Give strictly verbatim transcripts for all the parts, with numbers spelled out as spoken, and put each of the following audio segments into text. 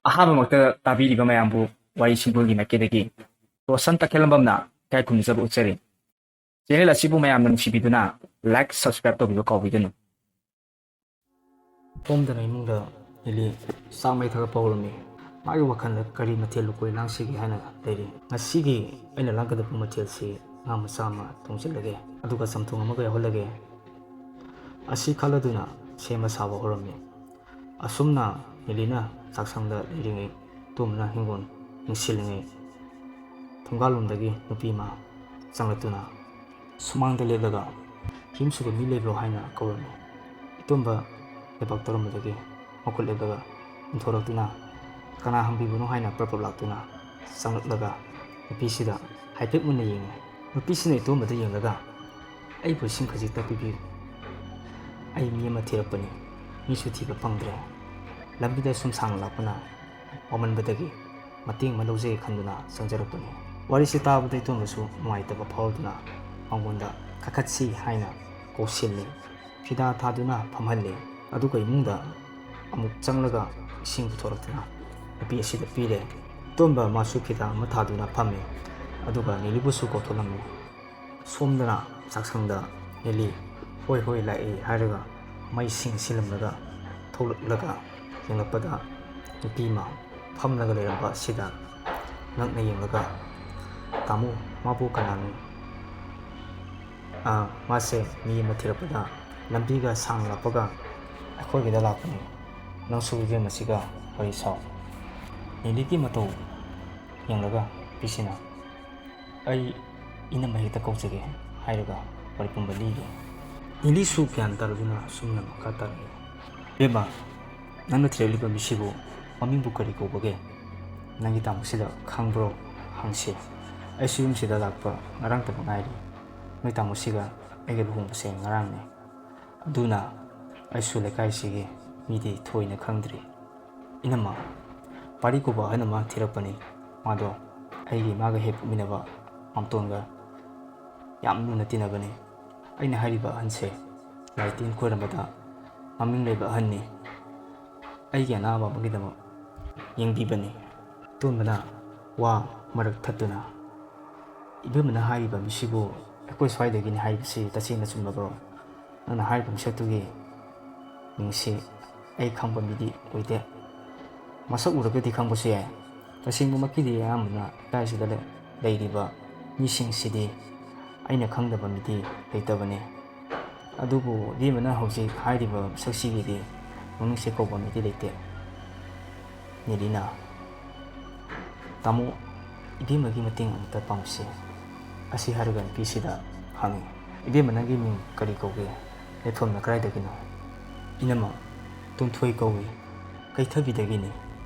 ꯑꯍꯥꯟꯕꯃꯛꯇ ꯇꯥꯕꯤꯔꯤꯕ ꯃꯌꯥꯝꯕꯨ ꯋꯥꯔꯤ ꯁꯤꯡꯒꯣꯜꯒꯤ ꯃꯥꯏꯀꯩꯗꯒꯤ ꯔꯣꯁꯟ ꯇꯈꯦꯜꯂꯝꯕꯝꯅ ꯏꯀꯥꯏ ꯈꯨꯝꯅꯖꯕ ꯎꯠꯆꯔꯤ꯫ Channel ꯑꯁꯤꯕꯨ ꯃꯌꯥꯝꯅ ꯅꯨꯡꯁꯤꯕꯤꯗꯨꯅ like, subscribe ꯇꯧꯕꯤꯕ ꯀꯥꯎꯕꯤꯒꯅꯨ꯫ ꯇꯣꯝꯗꯅ ꯏꯃꯨꯡꯗ ꯅꯤꯂꯤ ꯆꯥꯛ ꯃꯩ ꯊꯥꯒꯠꯄ ꯍꯧꯔꯝꯃꯤ꯫ ꯃꯥꯒꯤ ꯋꯥꯈꯜꯗ ꯀꯔꯤ ꯃꯊꯦꯜ ꯂꯨꯀꯣꯏ ꯂꯥꯡꯁꯤꯒꯦ ꯍꯥꯏꯅ ꯂꯩꯔꯤ꯫ ꯉꯁꯤꯒꯤ ꯑꯩꯅ ꯂꯥꯡꯒꯗꯕ ꯃꯊꯦꯜꯁꯤ ꯉꯥ ꯃꯆꯥ ꯑꯃ ꯊꯣꯡꯖꯤꯜꯂꯒꯦ, ꯑꯗꯨꯒ ꯆꯝꯊꯣꯡ ꯑꯃꯒ ꯌꯥꯎꯍꯜꯂꯒꯦ꯫ ꯑꯁꯤ ꯈꯜꯂꯗꯨꯅ ꯁꯦꯝꯕ ꯁꯥꯕ ꯍꯧꯔꯝꯃꯤ꯫ ꯑꯁꯨꯝꯅ ꯅꯤꯂꯤꯅ ꯆꯥꯛꯁꯪꯗ ꯂꯩꯔꯤꯉꯩ, ꯇꯣꯝꯕꯅ ꯍꯤꯡꯒꯣꯜ ꯌꯦꯡꯁꯤꯜꯂꯤꯉꯩ, ꯊꯣꯡꯒꯥꯜꯂꯣꯝꯗꯒꯤ ꯅꯨꯄꯤ ꯑꯃ ꯆꯪꯂꯛꯇꯨꯅ ꯁꯨꯃꯥꯡꯗ ꯂꯦꯞꯂꯒ, "ꯌꯨꯝꯁꯤꯕꯨ ꯃꯤ ꯂꯩꯕ꯭ꯔꯣ?" ꯍꯥꯏꯅ ꯀꯧꯔꯝꯃꯤ꯫ ꯏꯇꯣꯝꯕ ꯂꯩꯕꯥꯛ ꯇꯧꯔꯝꯕꯗꯒꯤ ꯃꯈꯨꯠ ꯂꯦꯞꯂꯒ ꯏꯟꯊꯣꯔꯛꯇꯨꯅ, "ꯀꯅꯥ ꯍꯪꯕꯤꯕꯅꯣ?" ꯍꯥꯏꯅ ꯄ꯭ꯔꯞ ꯄ꯭ꯔꯞ ꯂꯥꯛꯇꯨꯅ ꯆꯪꯂꯛꯂꯒ ꯅꯨꯄꯤꯁꯤꯗ ꯍꯥꯏꯐꯦꯠ ꯃꯨꯟꯅ ꯌꯦꯡꯉꯤ꯫ ꯅꯨꯄꯤꯁꯤꯅ ꯏꯇꯣꯝꯕꯗ ꯌꯦꯡꯂꯒ, "ꯑꯩꯕꯨ ꯏꯁꯤꯡ ꯈꯖꯤꯛꯇ ꯄꯤꯕꯤꯌꯨ꯫ ꯑꯩ ꯃꯤ ꯑꯃ ꯊꯤꯔꯛꯄꯅꯤ꯫ ꯃꯤꯁꯨ ꯊꯤꯕ ꯐꯪꯗ꯭ꯔꯦ꯫ ꯂꯝꯕꯤꯗ ꯁꯨꯝ ꯁꯥꯡꯅ ꯂꯥꯛꯄꯅ ꯋꯥꯃꯟꯕꯗꯒꯤ ꯃꯇꯦꯡ ꯑꯃ ꯂꯧꯖꯒꯦ ꯈꯟꯗꯨꯅ ꯆꯪꯖꯔꯛꯄꯅꯤ꯫" ꯋꯥꯔꯤꯁꯤ ꯇꯥꯕꯗ ꯏꯇꯣꯝꯕꯁꯨ ꯅꯨꯡꯉꯥꯏꯇꯕ ꯐꯥꯎꯗꯨꯅ ꯃꯉꯣꯟꯗ "ꯀꯥꯈꯠꯁꯤ" ꯍꯥꯏꯅ ꯀꯧꯁꯤꯜꯂꯤ꯫ ꯐꯤꯗꯥ ꯊꯥꯗꯨꯅ ꯐꯝꯍꯜꯂꯤ꯫ ꯑꯗꯨꯒ ꯏꯃꯨꯡꯗ ꯑꯃꯨꯛ ꯆꯪꯂꯒ ꯏꯁꯤꯡ ꯄꯨꯊꯣꯔꯛꯇꯨꯅ ꯅꯨꯄꯤ ꯑꯁꯤꯗ ꯄꯤꯔꯦ꯫ ꯏꯇꯣꯝꯕ ꯃꯥꯁꯨ ꯐꯤꯗꯥ ꯑꯃ ꯊꯥꯗꯨꯅ ꯐꯝꯃꯤ꯫ ꯑꯗꯨꯒ ꯅꯤꯂꯤꯕꯨꯁꯨ ꯀꯧꯊꯣꯛꯂꯝꯃꯤ꯫ ꯁꯣꯝꯗꯅ ꯆꯥꯛꯁꯪꯗ ꯅꯤꯂꯤ "ꯍꯣꯏ, ꯍꯣꯏ, ꯂꯥꯛꯏ" ꯍꯥꯏꯔꯒ ꯃꯩꯁꯤꯡ ꯁꯤꯜꯂꯝꯂꯒ ꯊꯣꯛꯂꯛꯂꯒ ꯌꯦꯡꯂꯛꯄꯗ, ꯅꯨꯄꯤ ꯑꯃ ꯐꯝꯂꯒ ꯂꯩꯔꯝꯕ ꯑꯁꯤꯗ ꯉꯛꯅ ꯌꯦꯡꯂꯒ, "ꯇꯥꯃꯣ, ꯃꯥꯕꯨ ꯀꯅꯥꯅꯣ?" "ꯑꯥ, ꯃꯥꯁꯦ ꯃꯤ ꯑꯃ ꯊꯤꯔꯛꯄꯗ ꯂꯝꯕꯤꯒ ꯁꯥꯡꯅ ꯂꯥꯛꯄꯒ ꯑꯩꯈꯣꯏꯒꯤꯗ ꯂꯥꯛꯄꯅꯤ꯫ ꯅꯪꯁꯨ ꯏꯕꯦꯝ ꯑꯁꯤꯒ ꯋꯥꯔꯤ ꯁꯥꯎ꯫" ꯅꯤꯂꯤꯒꯤ ꯃꯇꯧ ꯌꯦꯡꯂꯒ ꯅꯨꯄꯤꯁꯤꯅ, "ꯑꯩ ꯏꯅꯝꯃ ꯍꯦꯛꯇ ꯀꯧꯖꯒꯦ" ꯍꯥꯏꯔꯒ ꯋꯥꯔꯤ ꯄꯨꯝꯕ ꯂꯤꯔꯤ꯫ ꯅꯤꯂꯤꯁꯨ ꯒ꯭ꯌꯥꯟ ꯇꯥꯔꯗꯨꯅ ꯑꯁꯨꯝꯅ ꯃꯈꯥ ꯇꯥꯔꯛꯏ꯫ "ꯏꯕꯦꯝꯃ, ꯅꯪꯅ ꯊꯤꯔꯛꯂꯤꯕ ꯃꯤꯁꯤꯕꯨ ꯃꯃꯤꯡꯕꯨ ꯀꯔꯤ ꯀꯧꯕꯒꯦ? ꯅꯪꯒꯤ ꯇꯥꯃꯣꯁꯤꯗ ꯈꯪꯕ꯭ꯔꯣ ꯍꯪꯁꯤ꯫ ꯑꯩꯁꯨ ꯌꯨꯝꯁꯤꯗ ꯂꯥꯛꯄ ꯉꯔꯥꯡꯇꯃꯛ ꯉꯥꯏꯔꯤ꯫ ꯅꯣꯏ ꯇꯥꯃꯣꯁꯤꯒ ꯑꯩꯒ ꯂꯨꯍꯣꯡꯕꯁꯦ ꯉꯔꯥꯡꯅꯤ꯫ ꯑꯗꯨꯅ ꯑꯩꯁꯨ ꯂꯩꯀꯥꯏꯁꯤꯒꯤ ꯃꯤꯗꯤ ꯊꯣꯏꯅ ꯈꯪꯗ꯭ꯔꯤ꯫ ꯏꯅꯝꯃ, ꯄꯥꯔꯤ ꯀꯧꯕ ꯑꯍꯟ ꯑꯃ ꯊꯤꯔꯛꯄꯅꯤ꯫ ꯃꯥꯗꯣ ꯑꯩꯒꯤ ꯏꯃꯥꯒ ꯍꯦꯛ ꯄꯣꯛꯃꯤꯟꯅꯕ ꯃꯥꯝꯇꯣꯟꯒ ꯌꯥꯝ ꯂꯨꯅ ꯇꯤꯟꯅꯕꯅꯤ꯫ ꯑꯩꯅ ꯍꯥꯏꯔꯤꯕ ꯑꯍꯟꯁꯦ ꯂꯥꯏ ꯇꯤꯟ ꯈꯣꯏꯔꯝꯕꯗ ꯃꯃꯤꯡ ꯂꯩꯕ ꯑꯍꯟꯅꯤ꯫ ꯑꯩꯒꯤ ꯑꯅꯥꯕ ꯑꯃꯒꯤꯗꯃꯛ ꯌꯦꯡꯕꯤꯕꯅꯤ꯫ ꯑꯇꯣꯟꯕꯅ ꯋꯥ ꯃꯔꯛ ꯊꯠꯇꯨꯅ, "ꯏꯕꯦꯝꯃꯅ ꯍꯥꯏꯔꯤꯕ ꯃꯤꯁꯤꯕꯨ ꯑꯩꯈꯣꯏ ꯁ꯭ꯋꯥꯏꯗꯒꯤꯅꯤ ꯍꯥꯏꯕꯁꯤ ꯇꯁꯦꯡꯅ ꯆꯨꯝꯂꯕ꯭ꯔꯣ? ꯅꯪꯅ ꯍꯥꯏꯔꯤꯕ ꯃꯤꯁꯛꯇꯨꯒꯤ ꯃꯤꯡꯁꯤ ꯑꯩ ꯈꯪꯕ ꯃꯤꯗꯤ ꯑꯣꯏꯗꯦ꯫ ꯃꯁꯛ ꯎꯔꯒꯗꯤ ꯈꯪꯕꯁꯨ ꯌꯥꯏ꯫ ꯇꯁꯦꯡꯕꯃꯛꯀꯤꯗꯤ ꯑꯌꯥꯝꯕꯅ ꯂꯩꯀꯥꯏꯁꯤꯗ ꯂꯩ-, ꯂꯩꯔꯤꯕ ꯃꯤꯁꯤꯡꯁꯤꯗꯤ ꯑꯩꯅ ꯈꯪꯗꯕ ꯃꯤꯗꯤ ꯂꯩꯇꯕꯅꯤ꯫ ꯑꯗꯨꯕꯨ ꯏꯕꯦꯝꯃꯅ ꯍꯧꯖꯤꯛ ꯍꯥꯏꯔꯤꯕ ꯃꯤꯁꯛꯁꯤꯒꯤꯗꯤ ꯃꯃꯤꯡꯁꯦ ꯀꯧꯕ ꯃꯤꯗꯤ ꯂꯩꯇꯦ꯫" ꯅꯦꯂꯤꯅ, "ꯇꯥꯃꯣ, ꯏꯕꯦꯝꯃꯒꯤ ꯃꯇꯦꯡ ꯑꯃꯨꯛꯇ ꯄꯥꯡꯁꯤ꯫" ꯑꯁꯤ ꯍꯥꯏꯔꯒ ꯅꯨꯄꯤꯁꯤꯗ ꯍꯪꯉꯤ, "ꯏꯕꯦꯝꯃ, ꯅꯪꯒꯤ ꯃꯤꯡ ꯀꯔꯤ ꯀꯧꯒꯦ? ꯂꯩꯐꯝꯅ ꯀꯗꯥꯏꯗꯒꯤꯅꯣ?" "ꯏꯅꯝꯃ, ꯇꯣꯟꯊꯣꯏ ꯀꯧꯏ, ꯀꯩꯊꯕꯤꯗꯒꯤꯅꯤ꯫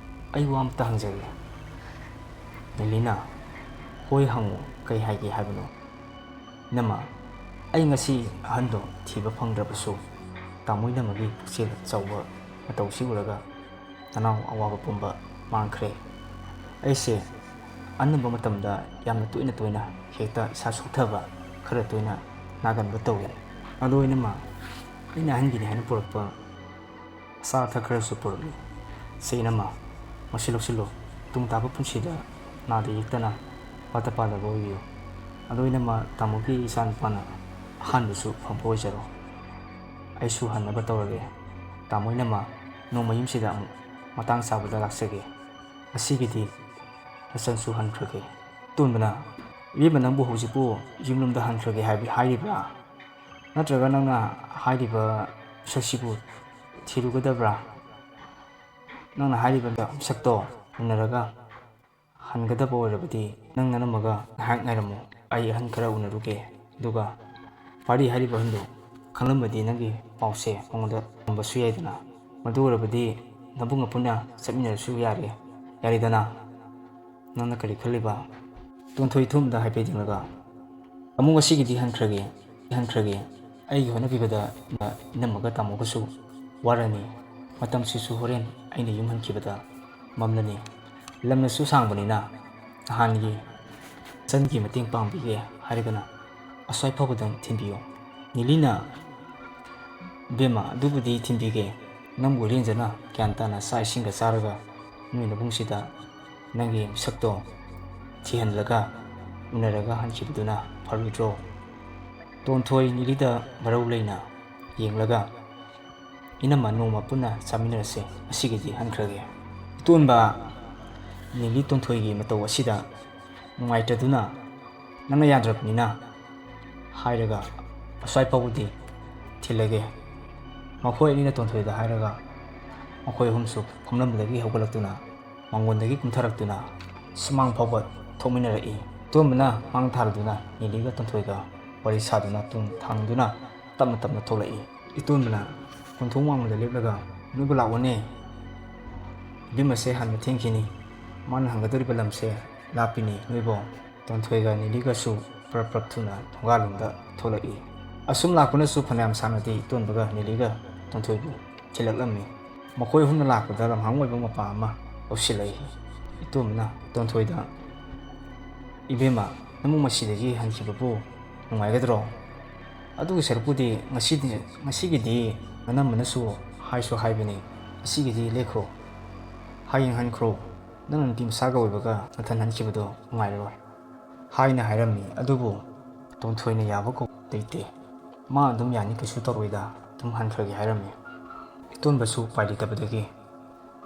ꯑꯩ ꯋꯥ ꯑꯃꯇ ꯍꯪꯖꯒꯦ꯫" ꯅꯦꯂꯤꯅ, "ꯍꯣꯏ, ꯍꯪꯉꯨ, ꯀꯩ ꯍꯥꯏꯒꯦ ꯍꯥꯏꯕꯅꯣ?" "ꯏꯅꯝꯃ, ꯑꯩ ꯉꯁꯤ ꯑꯍꯟꯗꯣ ꯊꯤꯕ ꯐꯪꯗ꯭ꯔꯕꯁꯨ, ꯇꯥꯃꯣ ꯏꯅꯝꯃꯒꯤ ꯄꯨꯛꯆꯦꯜ ꯆꯥꯎꯕ ꯃꯇꯧꯁꯤ ꯎꯔꯒ ꯅꯅꯥꯎ ꯑꯋꯥꯕ ꯄꯨꯝꯕ ꯃꯥꯡꯈ꯭ꯔꯦ꯫ ꯑꯩꯁꯦ ꯑꯅꯝꯕ ꯃꯇꯝꯗ ꯌꯥꯝꯅ ꯇꯣꯏꯅ ꯇꯣꯏꯅ ꯍꯦꯛꯇ ꯏꯁꯥ ꯁꯣꯛꯊꯕ, ꯈꯔ ꯇꯣꯏꯅ ꯅꯥꯒꯟꯕ ꯇꯧꯏ꯫ ꯑꯗꯣ ꯏꯅꯝꯃ, ꯑꯩꯅ ꯑꯍꯟꯒꯤꯅꯤ ꯍꯥꯏꯅ ꯄꯨꯔꯛꯄ ꯑꯆꯥ ꯑꯊꯛ ꯈꯔꯁꯨ ꯄꯨꯔꯛꯂꯤ꯫ ꯁꯦ ꯏꯅꯝꯃ, ꯃꯁꯤ ꯂꯧꯁꯤꯜꯂꯨ꯫ ꯇꯨꯡ ꯇꯥꯕ ꯄꯨꯟꯁꯤꯗ ꯅꯥꯗ ꯌꯦꯛꯇꯅ ꯄꯥꯠꯇ ꯄꯥꯗꯕ ꯑꯣꯏꯕꯤꯌꯨ꯫ ꯑꯗꯣ ꯏꯅꯝꯃ, ꯇꯥꯃꯣꯒꯤ ꯏꯆꯥ ꯅꯨꯄꯥꯅ ꯑꯍꯥꯟꯕꯁꯨ ꯐꯪꯕ ꯑꯣꯏꯖꯔꯣ꯫ ꯑꯩꯁꯨ ꯍꯟꯅꯕ ꯇꯧꯔꯒꯦ꯫ ꯇꯥꯃꯣ ꯏꯅꯝꯃ, ꯅꯣꯡꯃ ꯌꯨꯝꯁꯤꯗ ꯑꯃꯨꯛ ꯃꯇꯥꯡ ꯆꯥꯕꯗ ꯂꯥꯛꯆꯒꯦ꯫ ꯉꯁꯤꯒꯤꯗꯤ ꯅꯆꯟꯁꯨ ꯍꯟꯈ꯭ꯔꯒꯦ꯫" ꯇꯣꯟꯕꯅ, "ꯏꯕꯦꯝꯃ, ꯅꯪꯕꯨ ꯍꯧꯖꯤꯛꯄꯨ ꯌꯨꯝꯂꯣꯝꯗ ꯍꯟꯈ꯭ꯔꯒꯦ ꯍꯥꯏꯕ ꯍꯥꯏꯔꯤꯕ꯭ꯔꯥ? ꯅꯠꯇ꯭ꯔꯒ ꯅꯪꯅ ꯍꯥꯏꯔꯤꯕ ꯃꯤꯁꯛꯁꯤꯕꯨ ꯊꯤꯔꯨꯒꯗꯕ꯭ꯔꯥ? ꯅꯪꯅ ꯍꯥꯏꯔꯤꯕ ꯃꯤꯁꯛꯇꯣ ꯎꯅꯔꯒ ꯍꯟꯒꯗꯕ ꯑꯣꯏꯔꯕꯗꯤ ꯅꯪ ꯅꯅꯝꯃꯒ ꯉꯥꯏꯍꯥꯛ ꯉꯥꯏꯔꯝꯃꯨ꯫ ꯑꯩ ꯑꯍꯟ ꯈꯔ ꯎꯅꯔꯨꯒꯦ꯫ ꯑꯗꯨꯒ ꯄꯥꯔꯤ ꯍꯥꯏꯔꯤꯕ ꯑꯍꯟꯗꯨ ꯈꯪꯂꯝꯕꯗꯤ ꯅꯪꯒꯤ ꯄꯥꯎꯁꯦ ꯃꯉꯣꯟꯗ ꯇꯝꯕꯁꯨ ꯌꯥꯏꯗꯅ꯫ ꯃꯗꯨ ꯑꯣꯏꯔꯕꯗꯤ ꯅꯕꯨꯡ ꯄꯨꯟꯅ ꯆꯠꯃꯤꯟꯅꯔꯁꯨ ꯌꯥꯔꯦ, ꯌꯥꯔꯦꯗꯅ꯫ ꯅꯪꯅ ꯀꯔꯤ ꯈꯜꯂꯤꯕ?" ꯇꯣꯟꯊꯣꯏ ꯏꯊꯨꯝꯗ ꯍꯥꯏꯐꯦꯠ ꯌꯦꯡꯂꯒ, "ꯇꯥꯃꯣ, ꯉꯁꯤꯒꯤꯗꯤ ꯍꯟꯈ꯭ꯔꯒꯦ, ꯍꯟꯈ꯭ꯔꯒꯦ꯫ ꯑꯩꯒꯤ ꯍꯣꯠꯅꯕꯤꯕꯗ ꯏꯅꯝꯃꯒ ꯇꯥꯃꯣꯒꯁꯨ ꯋꯥꯔꯅꯤ꯫ ꯃꯇꯝꯁꯤꯁꯨ ꯍꯣꯔꯦꯟ ꯑꯩꯅ ꯌꯨꯝ ꯍꯟꯈꯤꯕꯗ ꯃꯝꯂꯅꯤ꯫ ꯂꯝꯅꯁꯨ ꯁꯥꯡꯕꯅꯤꯅ ꯅꯍꯥꯟꯒꯤ ꯆꯟꯒꯤ ꯃꯇꯦꯡ ꯄꯥꯡꯕꯤꯒꯦ ꯍꯥꯏꯔꯒꯅ ꯑꯁ꯭ꯋꯥꯏ ꯐꯥꯎꯕꯗꯪ ꯊꯤꯟꯕꯤꯌꯨ꯫" ꯅꯤꯂꯤꯅ, "ꯏꯕꯦꯝꯃ, ꯑꯗꯨꯕꯨꯗꯤ ꯊꯤꯟꯕꯤꯒꯦ꯫ ꯅꯪꯕꯨ ꯏꯔꯦꯟꯖꯅ ꯒ꯭ꯌꯥꯟ ꯇꯥꯅ ꯆꯥꯛ ꯏꯁꯤꯡꯒ ꯆꯥꯔꯒ ꯅꯣꯏ ꯅꯕꯨꯡꯁꯤꯗ ꯅꯪꯒꯤ ꯃꯁꯛꯇꯣ ꯊꯤꯍꯜꯂꯒ ꯎꯅꯔꯒ ꯍꯟꯈꯤꯕꯗꯨꯅ ꯐꯔꯣꯏꯗ꯭ꯔꯣ?" ꯇꯣꯟꯊꯣꯏ ꯅꯤꯂꯤꯗ ꯃꯔꯧ ꯂꯩꯅ ꯌꯦꯡꯂꯒ, "ꯏꯅꯝꯃ, ꯅꯣꯡꯃ ꯄꯨꯟꯅ ꯆꯥꯃꯤꯟꯅꯔꯁꯦ, ꯉꯁꯤꯒꯤꯗꯤ ꯍꯟꯈ꯭ꯔꯒꯦ꯫" ꯏꯇꯣꯟꯕ ꯅꯤꯂꯤ ꯇꯣꯟꯊꯣꯏꯒꯤ ꯃꯇꯧ ꯑꯁꯤꯗ ꯅꯨꯡꯉꯥꯏꯇꯗꯨꯅ, "ꯅꯪꯅ ꯌꯥꯗ꯭ꯔꯕꯅꯤꯅ" ꯍꯥꯏꯔꯒ, "ꯑꯁ꯭ꯋꯥꯏ ꯐꯥꯎꯕꯗꯤ ꯊꯤꯜꯂꯒꯦ꯫" ꯃꯈꯣꯏ ꯑꯅꯤꯅ ꯇꯣꯟꯊꯣꯏꯗ ꯍꯥꯏꯔꯒ, ꯃꯈꯣꯏ ꯑꯍꯨꯝꯁꯨ ꯐꯝꯂꯝꯕꯗꯒꯤ ꯍꯧꯒꯠꯂꯛꯇꯨꯅ, ꯃꯉꯣꯟꯗꯒꯤ ꯀꯨꯝꯊꯔꯛꯇꯨꯅ ꯁꯨꯃꯥꯡ ꯐꯥꯎꯕ ꯊꯣꯛꯃꯤꯟꯅꯔꯛꯏ꯫ ꯏꯇꯣꯟꯕꯅ ꯃꯥꯡ ꯊꯥꯔꯗꯨꯅ ꯅꯤꯂꯤꯒ ꯇꯣꯟꯊꯣꯏꯒ ꯋꯥꯔꯤ ꯁꯥꯗꯨꯅ ꯇꯨꯡ ꯊꯥꯡꯗꯨꯅ ꯇꯞꯅ ꯇꯞꯅ ꯊꯣꯛꯂꯛꯏ꯫ ꯏꯇꯣꯟꯕꯅ ꯀꯣꯟꯊꯣꯡ ꯋꯥꯡꯃꯗ ꯂꯦꯞꯂꯒ, "ꯅꯣꯏꯕꯨ ꯂꯥꯛꯑꯣꯅꯦ꯫ ꯏꯕꯦꯝꯃꯁꯦ ꯍꯥꯟꯕ ꯊꯦꯡꯈꯤꯅꯤ꯫ ꯃꯥꯅ ꯍꯪꯒꯗꯧꯔꯤꯕ ꯂꯝꯁꯦ ꯂꯥꯞꯄꯤꯅꯤ ꯅꯣꯏꯕꯣ꯫" ꯇꯣꯟꯊꯣꯏꯒ ꯅꯤꯂꯤꯒꯁꯨ ꯄ꯭ꯔꯞ ꯄ꯭ꯔꯞ ꯊꯨꯅ ꯊꯣꯡꯒꯥꯜꯂꯣꯝꯗ ꯊꯣꯛꯂꯛꯏ꯫ ꯑꯁꯨꯝ ꯂꯥꯛꯄꯅꯁꯨ ꯐꯅꯌꯥꯝ ꯁꯥꯡꯅꯗꯤ ꯏꯇꯣꯟꯕꯒ ꯅꯤꯂꯤꯒ ꯇꯣꯟꯊꯣꯏꯕꯨ ꯊꯤꯜꯂꯛꯂꯝꯃꯤ꯫ ꯃꯈꯣꯏ ꯑꯍꯨꯝꯅ ꯂꯥꯛꯄꯗ ꯂꯝꯍꯥꯡ ꯑꯣꯏꯕ ꯃꯄꯥ ꯑꯃ ꯌꯧꯁꯤꯜꯂꯛꯏ꯫ ꯏꯇꯣꯝꯕꯅ ꯇꯣꯟꯊꯣꯏꯗ, "ꯏꯕꯦꯝꯃ, ꯅꯪꯕꯨ ꯃꯁꯤꯗꯒꯤ ꯍꯟꯈꯤꯕꯕꯨ ꯅꯨꯡꯉꯥꯏꯒꯗ꯭ꯔꯣ? ꯑꯗꯨꯒꯤ ꯁꯔꯨꯛꯄꯨꯗꯤ ꯉꯁꯤꯗꯤ, ꯉꯁꯤꯒꯤꯗꯤ ꯅꯅꯝꯃꯅꯁꯨ ꯍꯥꯏꯁꯨ ꯍꯥꯏꯕꯅꯤ, ꯉꯁꯤꯒꯤꯗꯤ ꯂꯦꯛꯈ꯭ꯔꯣ꯫ ꯍꯌꯦꯡ ꯍꯟꯈ꯭ꯔꯣ꯫ ꯅꯪꯅ ꯅꯨꯄꯤ ꯃꯆꯥꯒ ꯑꯣꯏꯕꯒ ꯅꯊꯟ ꯍꯟꯈꯤꯕꯗꯣ ꯅꯨꯡꯉꯥꯏꯔꯔꯣꯏ" ꯍꯥꯏꯅ ꯍꯥꯏꯔꯝꯃꯤ꯫ ꯑꯗꯨꯕꯨ ꯇꯣꯟꯊꯣꯏꯅ ꯌꯥꯕ ꯀꯧꯕ ꯂꯩꯇꯦ꯫ "ꯃꯥ ꯑꯗꯨꯝ ꯌꯥꯅꯤ, ꯀꯩꯁꯨ ꯇꯧꯔꯣꯏꯗ, ꯑꯗꯨꯝ ꯍꯟꯈ꯭ꯔꯒꯦ" ꯍꯥꯏꯔꯝꯃꯤ꯫ ꯏꯇꯣꯟꯕꯁꯨ ꯎꯄꯥꯏ ꯂꯩꯇꯕꯗꯒꯤ,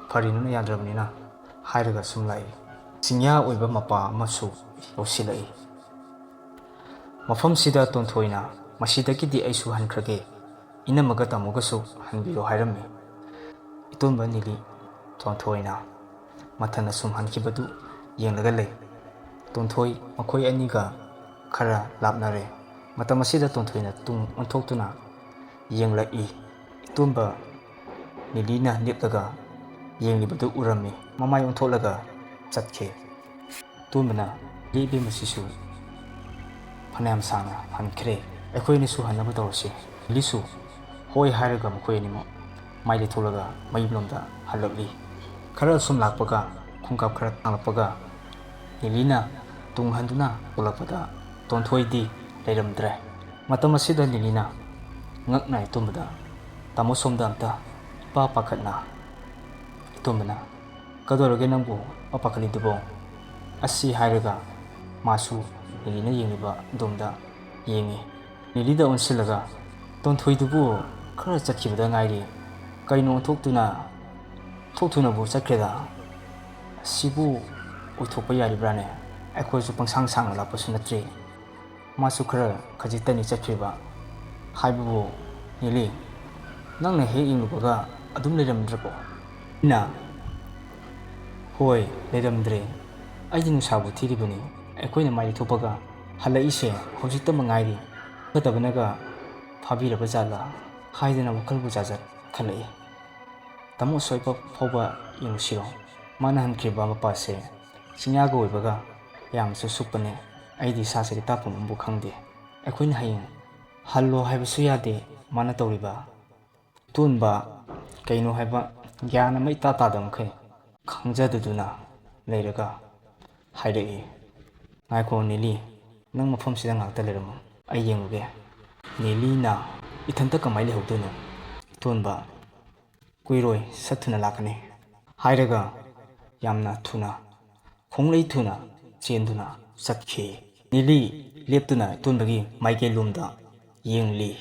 "ꯐꯔꯦ, ꯅꯪꯅ ꯌꯥꯗ꯭ꯔꯕꯅꯤꯅ" ꯍꯥꯏꯔꯒ ꯁꯨꯝ ꯂꯥꯛꯏ꯫ ꯆꯤꯡꯌꯥ ꯑꯣꯏꯕ ꯃꯄꯥ ꯑꯃꯁꯨ ꯌꯧꯁꯤꯜꯂꯛꯏ꯫ ꯃꯐꯝꯁꯤꯗ ꯇꯣꯟꯊꯣꯏꯅ, "ꯃꯁꯤꯗꯒꯤꯗꯤ ꯑꯩꯁꯨ ꯍꯟꯈ꯭ꯔꯒꯦ, ꯏꯅꯝꯃꯒ ꯇꯥꯃꯣꯒꯁꯨ ꯍꯟꯕꯤꯔꯣ" ꯍꯥꯏꯔꯝꯃꯤ꯫ ꯏꯇꯣꯟꯕ ꯅꯤꯂꯤ ꯇꯣꯟꯊꯣꯏꯅ ꯃꯊꯟ ꯑꯁꯨꯝ ꯍꯟꯈꯤꯕꯗꯨ ꯌꯦꯡꯂꯒ ꯂꯩ꯫ ꯇꯣꯟꯊꯣꯏ ꯃꯈꯣꯏ ꯑꯅꯤꯒ ꯈꯔ ꯂꯥꯞꯅꯔꯦ꯫ ꯃꯇꯝ ꯑꯁꯤꯗ ꯇꯣꯟꯊꯣꯏꯅ ꯇꯨꯡ ꯑꯣꯟꯊꯣꯛꯇꯨꯅ ꯌꯦꯡꯂꯛꯏ꯫ ꯏꯇꯣꯟꯕ ꯅꯤꯂꯤꯅ ꯂꯦꯞꯂꯒ ꯌꯦꯡꯂꯤꯕꯗꯨ ꯎꯔꯝꯃꯤ꯫ ꯃꯃꯥꯏ ꯑꯣꯟꯊꯣꯛꯂꯒ ꯆꯠꯈꯤ꯫ ꯇꯣꯟꯕꯅ, "ꯏꯕꯦꯝꯃꯁꯤꯁꯨ ꯐꯅꯌꯥꯝ ꯁꯥꯡꯅ ꯍꯟꯈ꯭ꯔꯦ, ꯑꯩꯈꯣꯏꯅꯤꯁꯨ ꯍꯟꯅꯕ ꯇꯧꯔꯁꯤ꯫" ꯅꯤꯂꯤꯁꯨ ꯍꯣꯏ ꯍꯥꯏꯔꯒ ꯃꯈꯣꯏ ꯑꯅꯤꯃꯛ ꯃꯥꯏ ꯂꯩꯊꯣꯛꯂꯒ ꯃꯌꯨꯝꯂꯣꯝꯗ ꯍꯜꯂꯛꯂꯤ꯫ ꯈꯔ ꯁꯨꯝ ꯂꯥꯛꯄꯒ, ꯈꯣꯡꯀꯥꯞ ꯈꯔ ꯊꯥꯡꯂꯛꯄꯒ, ꯅꯤꯂꯤꯅ ꯇꯨꯡ ꯍꯟꯗꯨꯅ ꯊꯣꯛꯂꯛꯄꯗ ꯇꯣꯟꯊꯣꯏꯗꯤ ꯂꯩꯔꯝꯗ꯭ꯔꯦ꯫ ꯃꯇꯝ ꯑꯁꯤꯗ ꯅꯤꯂꯤꯅ ꯉꯛꯅ ꯏꯇꯣꯝꯕꯗ, "ꯇꯥꯃꯣ, ꯁꯣꯝꯗ ꯑꯝꯇ" ꯏꯄꯥ ꯄꯥꯈꯠꯅ ꯏꯇꯣꯝꯕꯅ, "ꯀꯗꯧꯔꯒꯦ ꯅꯪꯕꯨ ꯄꯥꯈꯠꯂꯤꯗꯨꯕꯣ?" ꯑꯁꯤ ꯍꯥꯏꯔꯒ ꯃꯥꯁꯨ ꯅꯦꯂꯤꯅ ꯌꯦꯡꯂꯤꯕ ꯑꯗꯣꯝꯗ ꯌꯦꯡꯉꯤ꯫ ꯅꯦꯂꯤꯗ ꯑꯣꯟꯁꯤꯜꯂꯒ, "ꯇꯣꯟꯊꯣꯏꯗꯨꯕꯨ ꯈꯔ ꯆꯠꯈꯤꯕꯗ ꯉꯥꯏꯔꯤ꯫ ꯀꯩꯅꯣ ꯑꯣꯟꯊꯣꯛꯇꯨꯅ, ꯊꯣꯛ ꯊꯨꯅꯕꯨ ꯆꯠꯈ꯭ꯔꯦꯗ꯫ ꯑꯁꯤꯕꯨ ꯑꯣꯏꯊꯣꯛꯄ ꯌꯥꯔꯤꯕ꯭ꯔꯥꯅꯦ? ꯑꯩꯈꯣꯏꯁꯨ ꯄꯪꯁꯥꯡ ꯁꯥꯡꯅ ꯂꯥꯛꯄꯁꯨ ꯅꯠꯇ꯭ꯔꯤ꯫ ꯃꯥꯁꯨ ꯈꯔ ꯈꯖꯤꯛꯇꯅꯤ ꯆꯠꯈ꯭ꯔꯤꯕ꯫ ꯍꯥꯏꯕꯕꯨ, ꯅꯦꯂꯤ, ꯅꯪꯅ ꯍꯦꯛ ꯌꯦꯡꯂꯨꯕꯒ ꯑꯗꯨꯝ ꯂꯩꯔꯝꯗ꯭ꯔꯕꯣ?" ꯑꯩꯅ, "ꯍꯣꯏ, ꯂꯩꯔꯝꯗ꯭ꯔꯦ꯫ ꯑꯩꯗꯤ ꯅꯨꯡꯁꯥꯕꯨ ꯊꯤꯔꯤꯕꯅꯤ꯫ ꯑꯩꯈꯣꯏꯅ ꯃꯥꯏ ꯊꯣꯛꯄꯒ ꯍꯜꯂꯛꯏꯁꯦ ꯍꯧꯖꯤꯛꯇ ꯉꯥꯏꯔꯤ꯫ ꯐꯠꯇꯕꯅꯒ ꯐꯥꯕꯤꯔꯕ ꯖꯥꯠꯂꯥ?" ꯍꯥꯏꯗꯅ ꯋꯥꯈꯜꯕꯨ ꯖꯥꯠ ꯖꯥꯠ ꯈꯜꯂꯛꯏ꯫ "ꯇꯥꯃꯣ ꯑꯁꯣꯏꯕ ꯐꯥꯎꯕ ꯌꯦꯡꯉꯨꯁꯤꯔꯣ? ꯃꯥꯅ ꯍꯟꯈ꯭ꯔꯤꯕ ꯃꯄꯥꯁꯦ ꯆꯤꯡꯌꯥꯒ ꯑꯣꯏꯕꯒ ꯌꯥꯝꯅꯁꯨ ꯁꯨꯛꯄꯅꯦ꯫ ꯑꯩꯗꯤ ꯏꯁꯥꯁꯦ ꯇꯥꯛꯐꯝ ꯑꯃꯕꯨ ꯈꯪꯗꯦ꯫ ꯑꯩꯈꯣꯏꯅ ꯍꯌꯦꯡ ꯍꯜꯂꯣ ꯍꯥꯏꯕꯁꯨ ꯌꯥꯗꯦ ꯃꯥꯅ ꯇꯧꯔꯤꯕ꯫" ꯇꯣꯟꯕ ꯀꯩꯅꯣ ꯍꯥꯏꯕ ꯒ꯭ꯌꯥꯟ ꯑꯃ ꯏꯇꯥ ꯇꯥꯗꯕ ꯃꯈꯩ ꯈꯪꯖꯗꯗꯨꯅ ꯂꯩꯔꯒ ꯍꯥꯏꯔꯛꯏ, "ꯉꯥꯏꯈꯣ ꯅꯦꯂꯤ, ꯅꯪ ꯃꯐꯝꯁꯤꯗ ꯉꯥꯛꯇ ꯂꯩꯔꯝꯃꯨ, ꯑꯩ ꯌꯦꯡꯉꯨꯒꯦ꯫" ꯅꯦꯂꯤꯅ, "ꯏꯊꯟꯇ ꯀꯃꯥꯏꯅ ꯂꯩꯍꯧꯗꯣꯏꯅꯣ?" ꯇꯣꯟꯕ, "ꯀꯨꯏꯔꯣꯏ, ꯁꯠ ꯊꯨꯅ ꯂꯥꯛꯀꯅꯤ" ꯍꯥꯏꯔꯒ ꯌꯥꯝꯅ ꯊꯨꯅ ꯈꯣꯡꯂꯩ ꯊꯨꯅ ꯆꯦꯟꯗꯨꯅ ꯆꯠꯈꯤ꯫ ꯅꯦꯂꯤ ꯂꯦꯞꯇꯨꯅ ꯇꯣꯟꯕꯒꯤ ꯃꯥꯏꯀꯩꯂꯣꯝꯗ ꯌꯦꯡꯂꯤ꯫